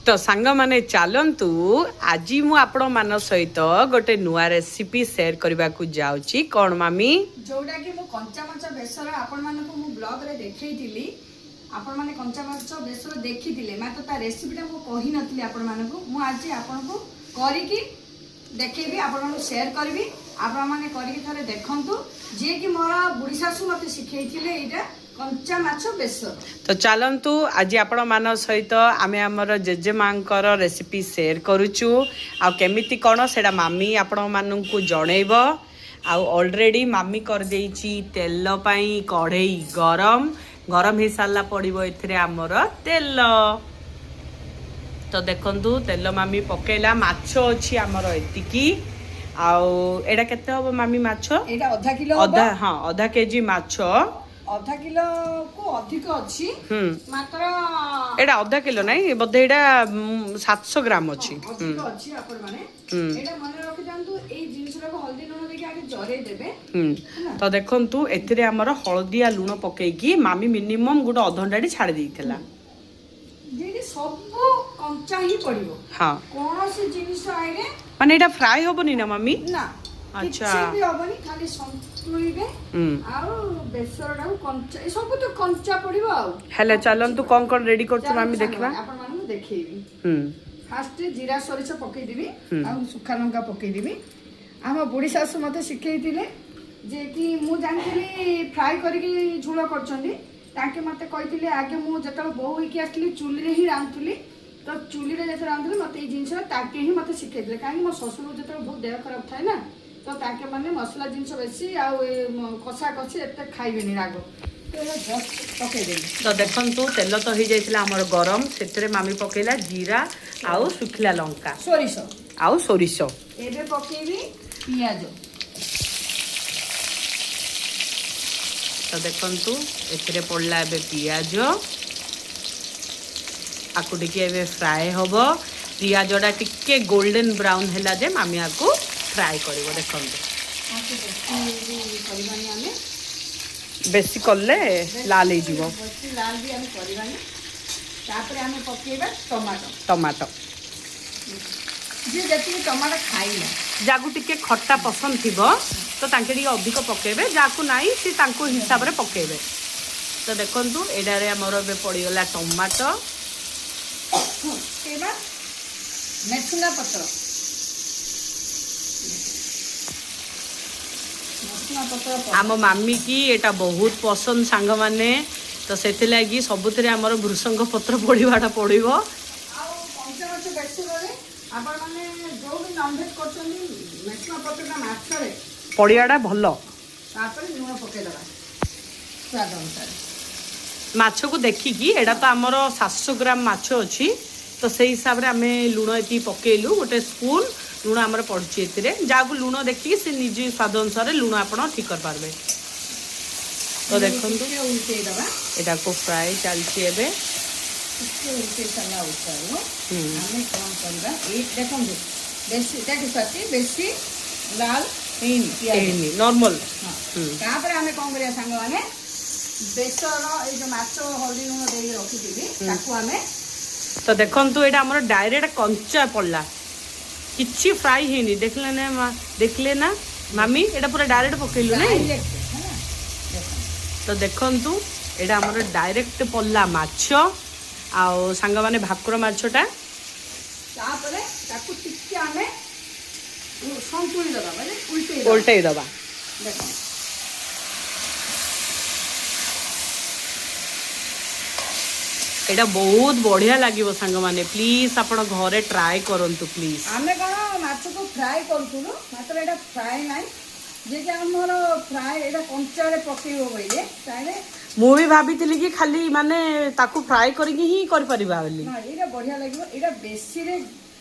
ତ ସାଙ୍ଗମାନେ ଚାଲନ୍ତୁ, ଆଜି ମୁଁ ଆପଣମାନଙ୍କ ସହିତ ଗୋଟେ ନୂଆ ରେସିପି ସେୟାର କରିବାକୁ ଯାଉଛି। କ'ଣ ମାମି? ଯୋଉଟା କି ମୁଁ କଞ୍ଚା ମାଛ ବେସର ଆପଣମାନଙ୍କୁ ମୁଁ ବ୍ଲଗରେ ଦେଖେଇଥିଲି। ଆପଣମାନେ କଞ୍ଚା ମାଛ ବେସର ଦେଖିଥିଲେ, ମାତ୍ର ତା ରେସିପିଟା ମୁଁ କହିନଥିଲି ଆପଣମାନଙ୍କୁ। ମୁଁ ଆଜି ଆପଣଙ୍କୁ କରିକି ଦେଖେଇବି, ଆପଣମାନଙ୍କୁ ସେୟାର କରିବି। ଆପଣମାନେ କରିକି ଥରେ ଦେଖନ୍ତୁ। ଯିଏକି ମୋର ବୁଢ଼ୀ ଶାଶୁ ମୋତେ ଶିଖେଇଥିଲେ ଏଇଟା, କଞ୍ଚା ମାଛ ବେସର। ତ ଚାଲନ୍ତୁ, ଆଜି ଆପଣମାନଙ୍କ ସହିତ ଆମେ ଆମର ଜେଜେମାଙ୍କର ରେସିପି ସେୟାର କରୁଛୁ। ଆଉ କେମିତି କ'ଣ ସେଇଟା ମାମି ଆପଣମାନଙ୍କୁ ଜଣେଇବ। ଆଉ ଅଲରେଡ଼ି ମାମି କରିଦେଇଛି ତେଲ ପାଇଁ କଢ଼େଇ ଗରମ। ଗରମ ହେଇସାରିଲା ପଡ଼ିବ ଏଥିରେ ଆମର ତେଲ। ତ ଦେଖନ୍ତୁ, ତେଲ ମାମି ପକେଇଲା। ମାଛ ଅଛି ଆମର ଏତିକି। ଆଉ ଏଇଟା କେତେ ହବ ମାମି ମାଛ? ଏଇଟା ଅଧା କିଲୋ ହବ। ଅଧା, ହଁ, ଅଧା କେଜି ମାଛ। ଅଧା କିଲୋକୁ ଅଧିକ ଅଛି ମାତ୍ର। ଏଇଟା ଅଧା କିଲୋ ନାଇଁ ବୋଧେ, ଏଇଟା 700 ଗ୍ରାମ ଅଛି। ଅଧିକ ଅଛି। ଆପଣମାନେ ଏଇଟା ମନେ ରଖିଥାନ୍ତୁ, ଏଇ ଜିନିଷଟାକୁ ହଳଦୀ ଲୁଣ ଦେଇକି ଆଗେ ଜରେଇ ଦେବେ। ତ ଦେଖନ୍ତୁ, ଏଥିରେ ଆମର ହଳଦିଆ ଲୁଣ ପକେଇକି ମାମି ମିନିମମ୍ ଗୋଟେ ଅଧଘଣ୍ଟାଟି ଛାଡ଼ି ଦେଇଥିଲା। ଯେକି ସବୁ କଞ୍ଚା ହିଁ ପଡିବ। କୌଣସି ଜିନିଷ ଆଇରେ ମାନେ ଏଇଟା ଫ୍ରାଏ ହବନି ନା ମାମି? ନା। କିଛି ବି ହବନି, ଖାଲି ସନ୍ତୁଳିବେ। ଆଉ ବେସରଟାକୁ କଞ୍ଚା, ଏ ସବୁ ତ କଞ୍ଚା ପଡିବ ଆଉ। ହେଲେ ଚାଲନ୍ତୁ, କ'ଣ କ'ଣ ରେଡି କରୁଛୁ ମାମି ଦେଖିବା। ସାଙ୍ଗମାନେ, ଆପଣମାନଙ୍କୁ ଦେଖେଇବି। ଫାଷ୍ଟ ଜିରା ସୋରିଷ ପକେଇଦେବି ଆଉ ଶୁଖା ଲଙ୍କା ପକେଇଦେବି। ଆମ ବୁଢ଼ୀ ଶାଶୁ ମୋତେ ଶିଖେଇଥିଲେ ଯେ କି ମୁଁ ଜାଣିଥିଲି ଫ୍ରାଏ କରିକି ଝୋଳ କରୁଛନ୍ତି। ତାଙ୍କେ ମୋତେ କହିଥିଲେ, ଆଗେ ମୁଁ ଯେତେବେଳେ ବୋହୂ ହେଇକି ଆସିଥିଲି ଚୁଲିରେ ହିଁ ରାନ୍ଧୁଥିଲି। ତ ଚୁଲିରେ ଯେତେବେଳେ ରାନ୍ଧୁଥିଲି, ମୋତେ ଏଇ ଜିନିଷଟା ତାଙ୍କେ ହିଁ ମୋତେ ଶିଖେଇଥିଲେ। କାହିଁକି ମୋ ଶ୍ୱଶୁର ଯେତେବେଳେ ବହୁତ ଦେହ ଖରାପ ଥାଏ ନା, ତ ତାଙ୍କେ ମାନେ ମସଲା ଜିନିଷ ବେଶୀ ଆଉ ଏ କଷା କଷି ଏତେ ଖାଇବେନି, ରାଗ। ତ ଏଇଟା ଜଷ୍ଟ ପକେଇଦେଲି। ତ ଦେଖନ୍ତୁ, ତେଲ ତ ହେଇଯାଇଥିଲା ଆମର ଗରମ। ସେଥିରେ ମାମି ପକେଇଲା ଜିରା ଆଉ ଶୁଖିଲା ଲଙ୍କା। ସୋରିଷ। ଆଉ ସୋରିଷ। ଏବେ ପକେଇବି ପିଆଜ। ତ ଦେଖନ୍ତୁ, ଏଥିରେ ପଡ଼ିଲା ଏବେ ପିଆଜ। ଆକୁ ଟିକେ ଏବେ ଫ୍ରାଏ ହବ। ପିଆଜଟା ଟିକେ ଗୋଲ୍ଡେନ୍ ବ୍ରାଉନ୍ ହେଲା ଯେ ମାମି ଆକୁ ଫ୍ରାଏ କରିବ। ଦେଖନ୍ତୁ। ଆକୁ ବେଶୀ ବି କରିବାନି ଆମେ। ବେଶୀ କଲେ ଲାଲ ହେଇଯିବ। ବେଶୀ ଲାଲ ବି ଆମେ କରିବାନି। ତାପରେ ଆମେ ପକେଇବା ଟମାଟୋ। ଟମାଟୋ। ଯିଏ ଯେତିକି ଟମାଟୋ ଖାଇଲା। ଯାହାକୁ ଟିକେ ଖଟା ପସନ୍ଦ ଥିବ ତ ତାଙ୍କେ ଟିକେ ଅଧିକ ପକେଇବେ, ଯାହାକୁ ନାହିଁ ସେ ତାଙ୍କୁ ହିସାବରେ ପକେଇବେ। ତ ଦେଖନ୍ତୁ, ଏଇଟାରେ ଆମର ଏବେ ପଡ଼ିଗଲା ଟମାଟୋ। ପକେଇବା ମେସୁଙ୍ଗା ପତ୍ର। ମେସୁଙ୍ଗା ପତ୍ର ଆମ ମାମିକି ଏଇଟା ବହୁତ ପସନ୍ଦ ସାଙ୍ଗମାନେ, ତ ସେଥିଲାଗି ସବୁଥିରେ ଆମର ଭୃସଙ୍ଗ ପତ୍ର ପଡ଼ିବାଟା ପଡ଼ିବ। ଆଉ କଞ୍ଚା ମାଛ ବେସରରେ ଆପଣମାନେ ଯୋଉ ବି ନନଭେଜ୍ କରୁଛନ୍ତି, ମେସୁଙ୍ଗା ପତ୍ରଟା ମାଛରେ ପଡ଼ିବାଟା ଭଲ। ତାପରେ ଲୁଣ ପକେଇଦେବା ସ୍ୱାଦ ଅନୁସାରେ। ମାଛକୁ ଦେଖିକି। ଏଇଟା ତ ଆମର 700 ଗ୍ରାମ ମାଛ ଅଛି, ତ ସେଇ ହିସାବରେ ଆମେ ଲୁଣ ଏତିକି ପକେଇଲୁ। ଗୋଟେ ସ୍ପୁନ୍ ଲୁଣ ଆମର ପଡ଼ୁଛି ଏଥିରେ। ଯାହାକୁ ଲୁଣ ଦେଖିକି ସେ ନିଜେ ସ୍ୱାଦ ଅନୁସାରେ ଲୁଣ ଆପଣ ଠିକ୍ କରିପାରିବେ। ତ ଦେଖନ୍ତୁ। ଟିକେ ଉଲଟେଇ ଦେବା। ଏଟାକୁ ଫ୍ରାଏ ଚାଲିଛି ଏବେ। ଟିକେ ଉଲଟେଇ ସାରିଲା ଉତାରୁ ଆମେ କ'ଣ କରିବା, ଏଇ ଦେଖନ୍ତୁ, ବେଶୀ ଦେଖି ସ୍ୱାତି, ବେଶୀ ଲାଲ ହେଇନି ପିଆଜ। ହେଇନି, ନର୍ମାଲ। ହଁ, ତାପରେ ଆମେ କ'ଣ କରିବା ସାଙ୍ଗମାନେ, ବେସର ଏଇ ଯୋଉ ମାଛ ହଳଦୀ ଲୁଣ ଦେଇକି ରଖିଥିଲି, ତାକୁ ଆମେ ତ ଦେଖନ୍ତୁ, ଏଇଟା ଆମର ଡାଇରେକ୍ଟ କଞ୍ଚା ପଡ଼ିଲା, କିଛି ଫ୍ରାଏ ହେଇନି। ଦେଖିଲେ ନା ଦେଖିଲେ ନା ମାମି, ଏଇଟା ପୁରା ଡାଇରେକ୍ଟ ପକେଇଲୁ ନାଇଁ? ଡାଇରେକ୍ଟ ହେଲା, ଦେଖନ୍ତୁ। ତ ଦେଖନ୍ତୁ, ଏଇଟା ଆମର ଡାଇରେକ୍ଟ ପଡ଼ିଲା ମାଛ। ଆଉ ସାଙ୍ଗମାନେ, ଭାକୁର ମାଛଟା। ତାପରେ ତାକୁ ଟିକେ ଆମେ ସନ୍ତୁଳି ଦେବା, ମାନେ ଉଲଟେଇ ଦେବା। ଓଲଟେଇ ଦେବା। ଦେଖନ୍ତୁ। ଏଇଟା ବହୁତ ବଢିଆ ଲାଗିବ ସାଙ୍ଗମାନେ। ପ୍ଲିଜ ଆପଣ ଘରେ ଟ୍ରାଏ କରନ୍ତୁ ପ୍ଲିଜ। ଆମେ କ'ଣ ମାଛକୁ ଫ୍ରାଏ କରୁଥିଲୁ, ମାତ୍ର ଏଇଟା ଫ୍ରାଏ ନାହିଁ। ଯିଏକି ଆମର ଫ୍ରାଏ, ଏଇଟା କଞ୍ଚାରେ ପକେଇବ ବୋଇଲେ ତାହେଲେ ମୁଁ ବି ଭାବିଥିଲି କି ଖାଲି ମାନେ ତାକୁ ଫ୍ରାଏ କରିକି ହିଁ କରିପାରିବା ବୋଲି। ହଁ, ଏଇଟା ବଢିଆ ଲାଗିବ। ଏଇଟା ବେଶୀରେ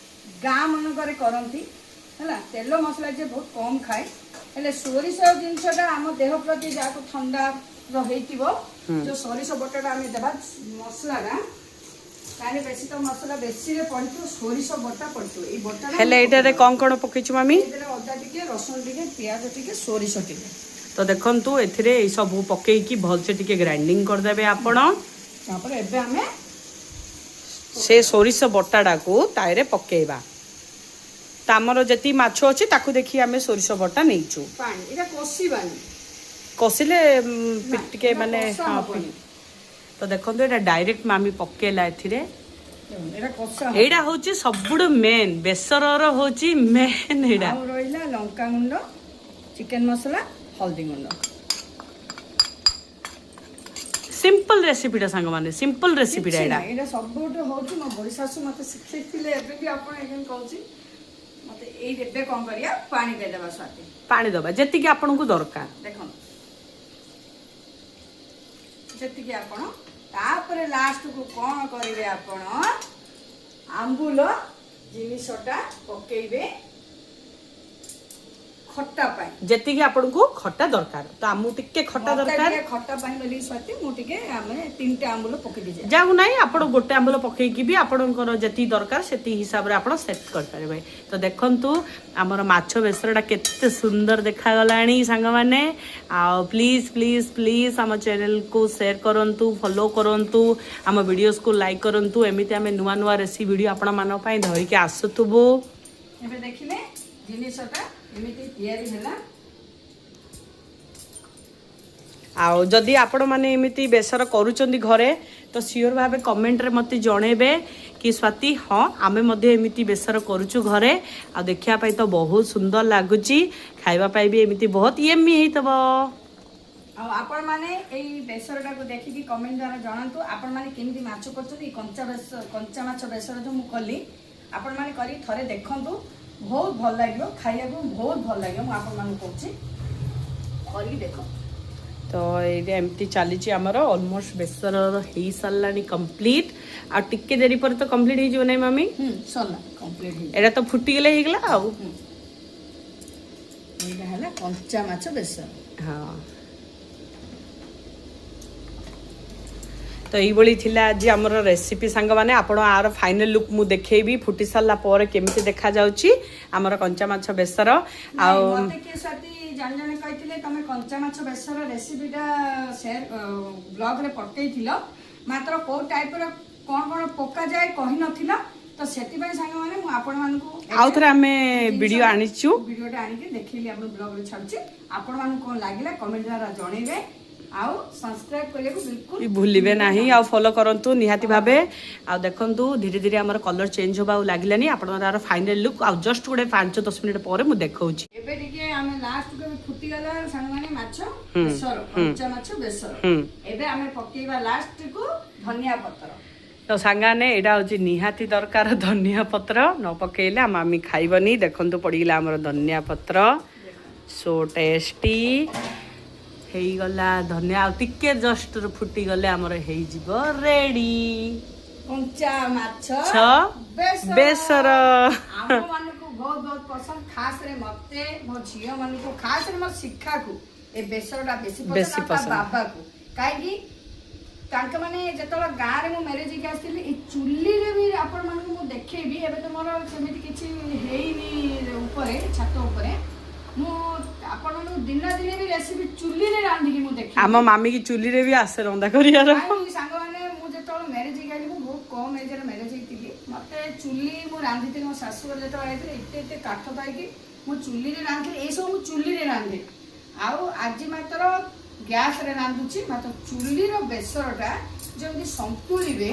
ଗାଁ ମାନଙ୍କରେ କରନ୍ତି ହେଲା। ତେଲ ମସଲା ଯିଏ ବହୁତ କମ୍ ଖାଏ, ହେଲେ ସୋରିଷ ଜିନିଷଟା ଆମ ଦେହ ପ୍ରତି, ଯାହାକୁ ଥଣ୍ଡା ହେଇଥିବ, ଯୋଉ ସୋରିଷ ବଟାଟା ଆମେ ଦେବା ମସଲାଟା, ତାହେଲେ ବେଶୀ ତ ମସଲା ବେଶୀରେ ପଡ଼ିଥିବ, ସୋରିଷ ବଟା ପଡ଼ିଥିବ ଏଇ ବଟାଟା। ହେଲେ ଏଇଟାରେ କ'ଣ କ'ଣ ପକେଇଛୁ ମାମି? ଏଥିରେ ଅଦା ଟିକେ, ରସୁଣ ଟିକେ, ପିଆଜ ଟିକେ, ସୋରିଷ ଟିକେ। ତ ଦେଖନ୍ତୁ, ଏଥିରେ ଏଇ ସବୁ ପକେଇକି ଭଲସେ ଟିକେ ଗ୍ରାଇଣ୍ଡିଙ୍ଗ କରିଦେବେ ଆପଣ। ତାପରେ ଏବେ ଆମେ ସେ ସୋରିଷ ବଟାଟାକୁ ତାହିଁରେ ପକେଇବା। ତ ଆମର ଯେତିକି ମାଛ ଅଛି, ତାକୁ ଦେଖି ଆମେ ସୋରିଷ ବଟା ନେଇଛୁ। ପାଣି, ଏଇଟା କଷିବାନି। କଷିଲେ ନା, ଟିକେ ଏଇଟା ମାନେ କଷା ହଁ, ହବନି। ତ ଦେଖନ୍ତୁ, ଏଇଟା ଡାଇରେକ୍ଟ ମାମି ପକେଇଲା ଏଥିରେ। ଦେଖନ୍ତୁ, ଏଇଟା କଷା ହବ। ଏଇଟା ହଉଛି ସବୁଠୁ ମେନ୍, ବେସରର ହଉଛି ମେନ୍ ଏଇଟା। ଆଉ ରହିଲା ଲଙ୍କା ଗୁଣ୍ଡ, ଚିକେନ ମସଲା, ହଳଦୀ ଗୁଣ୍ଡ। ସିମ୍ପଲ ରେସିପିଟା ସାଙ୍ଗମାନେ, ସିମ୍ପଲ ରେସିପିଟା କିଛି ଏଇଟା। ନାହିଁ, ଏଇଟା ସବୁଠୁ ହଉଛି ମୋ ବୁଢ଼ୀ ଶାଶୁ ମତେ ଶିଖେଇଥିଲେ। ଏବେ ବି ଆପଣ ଏଇ କହୁଛି ମତେ। ଏଇ ଏବେ କଣ କରିବା? ପାଣି ଦେଇଦେବା ସ୍ୱାତି। ପାଣି ଦବା ଯେତିକି ଆପଣଙ୍କୁ ଦରକାର। ଦେଖନ୍ତୁ, ଯେତିକି ଆପଣ, ତାପରେ ଲାଷ୍ଟକୁ କଣ କରିବେ ଆପଣ? ଆମ୍ବୁଲ ଜିନିଷଟା ପକେଇବେ ଖଟା ପାଇଁ। ଯେତିକି ଆପଣଙ୍କୁ ଖଟା ଦରକାର। ତ ଆମକୁ ଟିକେ ଖଟା ମତେ ଦରକାର। ଟିକେ ଖଟା ପାଇଁ ବୋଲି ସ୍ୱାତି, ମୁଁ ଟିକେ, ଆମେ ତିନିଟା ଆମ୍ବୁଲ ପକେଇ ଦେଇଛେ। ଯାଉ ନାହିଁ, ଆପଣ ଗୋଟେ ଆମ୍ବୁଲ ପକେଇକି ବି ଆପଣଙ୍କର ଯେତିକି ଦରକାର ସେତିକି ହିସାବରେ ଆପଣ ସେଟ୍ କରିପାରିବେ। ତ ଦେଖନ୍ତୁ, ଆମର ମାଛ ବେସରଟା କେତେ ସୁନ୍ଦର ଦେଖାଗଲାଣି ସାଙ୍ଗମାନେ। ଆଉ ପ୍ଲିଜ୍ ପ୍ଲିଜ୍ ପ୍ଲିଜ୍ ଆମ ଚ୍ୟାନେଲକୁ ସେୟାର କରନ୍ତୁ, ଫଲୋ କରନ୍ତୁ, ଆମ ଭିଡ଼ିଓସ୍କୁ ଲାଇକ୍ କରନ୍ତୁ। ଏମିତି ଆମେ ନୂଆ ନୂଆ ରେସିପି ଭିଡ଼ିଓ ଆପଣମାନଙ୍କ ପାଇଁ ଧରିକି ଆସୁଥିବୁ। ଏବେ ଦେଖିଲେ, ଜିନିଷଟା ଏମିତି ତିଆରି ହେଲା। ଆଉ ଯଦି ଆପଣମାନେ ଏମିତି ବେସର କରୁଛନ୍ତି ଘରେ, ତ ସିଓର ଭାବେ କମେଣ୍ଟରେ ମୋତେ ଜଣେଇବେ କି ସ୍ୱାତି, ହଁ, ଆମେ ମଧ୍ୟ ଏମିତି ବେସର କରୁଛୁ ଘରେ। ଆଉ ଦେଖିବା ପାଇଁ ତ ବହୁତ ସୁନ୍ଦର ଲାଗୁଛି, ଖାଇବା ପାଇଁ ବି ଏମିତି ବହୁତ ୟମି ହେଇଥିବ। ଆଉ ଆପଣମାନେ ଏଇ ବେସରଟାକୁ ଦେଖିକି କମେଣ୍ଟ ଦ୍ୱାରା ଜଣାନ୍ତୁ, ଆପଣମାନେ କେମିତି ମାଛ କରୁଛନ୍ତି। ଏଇ କଞ୍ଚା ବେସ କଞ୍ଚା ମାଛ ବେସର ଯେଉଁ ମୁଁ କଲି, ଆପଣମାନେ କରିକି ଥରେ ଦେଖନ୍ତୁ, ବହୁତ ଭଲ ଲାଗିବ ଖାଇବାକୁ, ବହୁତ ଭଲ ଲାଗିବ। ମୁଁ ଆପଣମାନଙ୍କୁ କହୁଛି, କରିକି ଦେଖନ୍ତୁ। ତ ଏଇଟା ଏମିତି ଚାଲିଛି ଆମର। ଅଲମୋଷ୍ଟ ବେସର ହେଇସାରିଲାଣି କମ୍ପ୍ଲିଟ୍। ଆଉ ଟିକେ ଦେରି ପରେ ତ କମ୍ପ୍ଲିଟ୍ ହେଇଯିବ, ନାଇଁ ମାମି? ହୁଁ, ସରିଲା, କମ୍ପ୍ଲିଟ୍ ହେଇଯିବ। ଏଇଟା ତ ଫୁଟିଗଲେ ହେଇଗଲା ଆଉ। ଏଇଟା ହେଲା କଞ୍ଚା ମାଛ ବେସର। ହଁ, ତ ଏଇଭଳି ଥିଲା ଆଜି ଆମର ରେସିପି ସାଙ୍ଗମାନେ। ଆପଣ ଆର ଫାଇନାଲ ଲୁକ୍ ମୁଁ ଦେଖେଇବି ଫୁଟି ସାରିଲା ପରେ, କେମିତି ଦେଖାଯାଉଛି ଆମର କଞ୍ଚା ମାଛ ବେସର। ଆଉ ଆଉ ମତେ କିଏ ସ୍ୱାତି ଜଣେ ଜଣେ କହିଥିଲେ, ତମେ କଞ୍ଚା ମାଛ ବେସର ରେସିପିଟା ସେୟାର ବ୍ଲଗରେ ପକେଇଥିଲ, ମାତ୍ର କୋଉ ଟାଇପର କଣ କଣ ପକାଯାଏ କହିନଥିଲ। ତ ସେଥିପାଇଁ ସାଙ୍ଗମାନେ, ମୁଁ ଆପଣମାନଙ୍କୁ ଆଉ ଥରେ ଆମେ ଭିଡ଼ିଓ ଆଣିଛୁ। ଭିଡ଼ିଓଟା ଆଣିକି ଦେଖେଇଲି, ଆପଣ ବ୍ଲଗରେ ଛାଡୁଛି। ଆପଣମାନଙ୍କୁ କଣ ଲାଗିଲା କମେଣ୍ଟ ଦ୍ୱାରା ଜଣେଇବେ ଆଉ ସବସ୍କ୍ରାଇବ କରିବାକୁ ବିଲକୁଲ ବି ଭୁଲିବେ ନାହିଁ ଆଉ ଫଲୋ କରନ୍ତୁ ନିହାତି ଭାବେ। ଆଉ ଦେଖନ୍ତୁ, ଧୀରେ ଧୀରେ ଆମର କଲର ଚେଞ୍ଜ ହେବାକୁ ଲାଗିଲାନି। ଆପଣଙ୍କର ଆର ଫାଇନାଲ ଲୁକ୍ ଆଉ ଜଷ୍ଟ ଗୋଟେ 5-10 ମିନିଟ୍ ପରେ ମୁଁ ଦେଖାଉଛି। ଏବେ ଟିକେ ଆମେ ଲାଷ୍ଟକୁ, ଏବେ ଫୁଟିଗଲା ସାଙ୍ଗମାନେ ମାଛ ବେସର, କଞ୍ଚା ମାଛ ବେସର। ଏବେ ଆମେ ପକେଇବା ଲାଷ୍ଟକୁ ଧନିଆ ପତ୍ର। ତ ସାଙ୍ଗମାନେ, ଏଇଟା ହେଉଛି ନିହାତି ଦରକାର। ଧନିଆ ପତ୍ର ନ ପକେଇଲେ ଆମ ମାମି ଖାଇବନି। ଦେଖନ୍ତୁ, ପଡ଼ିଗଲା ଆମର ଧନିଆ ପତ୍ର। ସୋ ଟେଷ୍ଟି ହେଇଗଲା ଧନିଆ। ଆଉ ଟିକେ ଜଷ୍ଟ ଫୁଟିଗଲେ ଆମର ହେଇଯିବ ରେଡ଼ି। କଞ୍ଚା ମାଛ ଛ ବେସର। ବେସର। ଆମ ମାନଙ୍କୁ ବହୁତ ବହୁତ ପସନ୍ଦ, ଖାସରେ ମତେ, ମୋ ଝିଅ ମାନଙ୍କୁ, ଖାସରେ ମୋ ଶିଖାକୁ ଏ ବେସରଟା ବେଶୀ ବେଶୀ ପସନ୍ଦ ଆଉ ତା ପସନ୍ଦ। ବାବାକୁ। କାହିଁକି ତାଙ୍କ ମାନେ ଯେତେବେଳେ ଗାଁରେ ମୁଁ ମ୍ୟାରେଜ ହେଇକି ଆସିଥିଲି, ଏଇ ଚୁଲିରେ ବି ଆପଣମାନଙ୍କୁ ମୁଁ ଦେଖେଇବି। ଏବେ ତ ମୋର ସେମିତି କିଛି ହେଇନି ଉପରେ, ଛାତ ଉପରେ। ମୁଁ ଆପଣମାନଙ୍କୁ ଦିନ ଦିନେ ବି ରେସିପି ଚୁଲିରେ ରାନ୍ଧିକି ମୁଁ ଦେଖେଇବି। ଆମ ମାମିକି ଚୁଲିରେ ବି ଆସେ ରନ୍ଧା କରିବାର। କାହିଁକି ସାଙ୍ଗମାନେ, ମୁଁ ଯେତେବେଳେ ମ୍ୟାରେଜ ହେଇକି ଆଇଲି, ମୁଁ ବହୁତ କମ୍ ଏଜରେ ମ୍ୟାରେଜ ହେଇଥିଲି। ମତେ ଚୁଲି ମୁଁ ରାନ୍ଧିଥିଲି, ମୋ ଶାଶୁଘର ଯେତେବେଳେ ଆଇଥିଲି, ଏତେ ଏତେ କାଠ ପାଇକି ମୁଁ ଚୁଲିରେ ରାନ୍ଧିଥିଲି। ଏଇସବୁ ମୁଁ ଚୁଲିରେ ରାନ୍ଧେ। ଆଉ ଆଜି ମାତ୍ର ଗ୍ୟାସରେ ରାନ୍ଧୁଛି। ମାତ୍ର ଚୁଲିର ବେସରଟା ଯେମିତି ସନ୍ତୁଳିବେ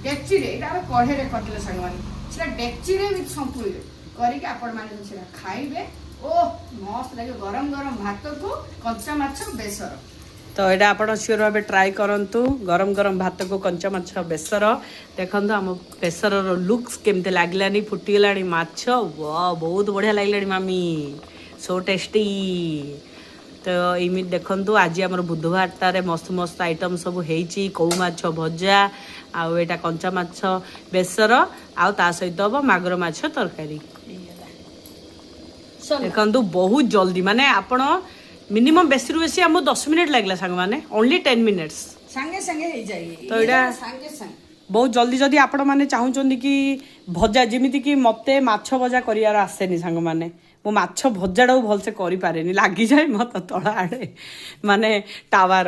ଡେକ୍ଚିରେ, ଏଇଟା ଆମେ କଢ଼େଇରେ କରିଥିଲେ ସାଙ୍ଗମାନେ, ସେଟା ଡେକ୍ଚିରେ ବି ସନ୍ତୁଳିବେ କରିକି ଆପଣମାନେ ଯଦି ସେଟା ଖାଇବେ, ଓହ ମସ୍ତ ଲାଗିବ ଗରମ ଗରମ ଭାତକୁ କଞ୍ଚା ମାଛ ବେସର। ତ ଏଇଟା ଆପଣ ସିଓର ଭାବେ ଟ୍ରାଏ କରନ୍ତୁ, ଗରମ ଗରମ ଭାତକୁ କଞ୍ଚା ମାଛ ବେସର। ଦେଖନ୍ତୁ, ଆମ ବେସରର ଲୁକ୍ସ କେମିତି ଲାଗିଲାନି। ଫୁଟିଗଲାଣି ମାଛ, ୱାଓ, ବହୁତ ବଢ଼ିଆ ଲାଗିଲାଣି ମାମି, ସୋ ଟେଷ୍ଟି। ତ ଏମିତି ଦେଖନ୍ତୁ, ଆଜି ଆମର ବୁଧବାରଟାରେ ମସ୍ତ ମସ୍ତ ଆଇଟମ୍ ସବୁ ହେଇଛି। କଉ ମାଛ ଭଜା, ଆଉ ଏଇଟା କଞ୍ଚା ମାଛ ବେସର, ଆଉ ତା ସହିତ ହବ ମାଗୁର ମାଛ ତରକାରୀ। ହେଇଗଲା, ସରିଲା। ଦେଖନ୍ତୁ, ବହୁତ ଜଲ୍ଦି, ମାନେ ଆପଣ ମିନିମମ୍ ବେଶୀରୁ ବେଶୀ ଆମକୁ 10 ମିନିଟ୍ ଲାଗିଲା ସାଙ୍ଗମାନେ, ଓନ୍ଲି 10 ମିନିଟ୍ସ। ସାଙ୍ଗେ ସାଙ୍ଗେ ହେଇଯାଏ। ତ ଏଇଟା- ସାଙ୍ଗେ ସାଙ୍ଗେ। ବହୁତ ଜଲ୍ଦି। ଯଦି ଆପଣମାନେ ଚାହୁଁଛନ୍ତି କି ଭଜା, ଯେମିତିକି ମୋତେ ମାଛ ଭଜା କରିବାର ଆସେନି ସାଙ୍ଗମାନେ, ମୁଁ ମାଛ ଭଜାଟାକୁ ଭଲସେ କରିପାରେନି, ଲାଗିଯାଏ ମୋତେ ତଳ ଆଡ଼େ, ମାନେ ତାୱାର।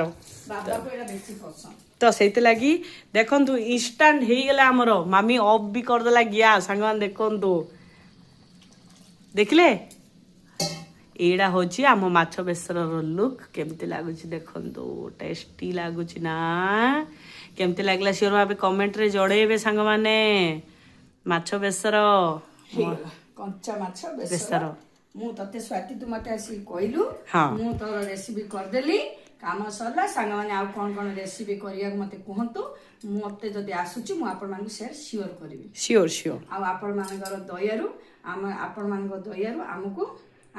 ବାବାକୁ ଏଇଟା ବେଶୀ ପସନ୍ଦ। ତ ସେଇଥିଲାଗି ଦେଖନ୍ତୁ, ଇନଷ୍ଟାଣ୍ଟ ହେଇଗଲା ଆମର। ମାମି ଅଫ୍ ବି କରିଦେଲା ଗ୍ୟାସ୍। ସାଙ୍ଗମାନେ, ଦେଖନ୍ତୁ, ଦେଖିଲେ? ଏଇଟା ହେଉଛି ଆମ ମାଛ ବେସରର ଲୁକ୍। କେମିତି ଲାଗୁଛି ଦେଖନ୍ତୁ। ଟେଷ୍ଟି ଲାଗୁଛି ନା? କେମିତି ଲାଗିଲା ସିଓର ଭାବେ କମେଣ୍ଟରେ ଜଣେଇବେ ସାଙ୍ଗମାନେ। ମାଛ ବେସର। ହେଇଗଲା କଞ୍ଚା ମାଛ ବେସର। ବେସର। ମୁଁ ତତେ, ସ୍ୱାତି, ତୁ ମତେ ଆସିକି କହିଲୁ, ମୁଁ ତୋର ରେସିପି କରିଦେଲି, କାମ ସରିଲା। ସାଙ୍ଗମାନେ, ଆଉ କ'ଣ କ'ଣ ରେସିପି କରିବାକୁ ମତେ କୁହନ୍ତୁ। ମତେ ଯଦି ଆସୁଛି, ମୁଁ ଆପଣମାନଙ୍କୁ ସେୟାର ସିଓର କରିବି। Sure sure. ଆଉ ଆପଣମାନଙ୍କର ଦୟାରୁ ଆମ ଆପଣମାନଙ୍କ ଦୟାରୁ ଆମକୁ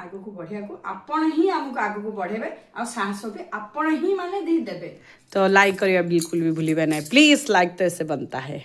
ଆଗକୁ ବଢିବାକୁ, ଆପଣ ହିଁ ଆମକୁ ଆଗକୁ ବଢେଇବେ ଆଉ ସାହସ ବି ଆପଣ ହିଁ ମାନେ ଦେଇଦେବେ। तो लाइक करना बिल्कुल भी भूलिए नहीं। प्लीज, लाइक तो ऐसे बनता है।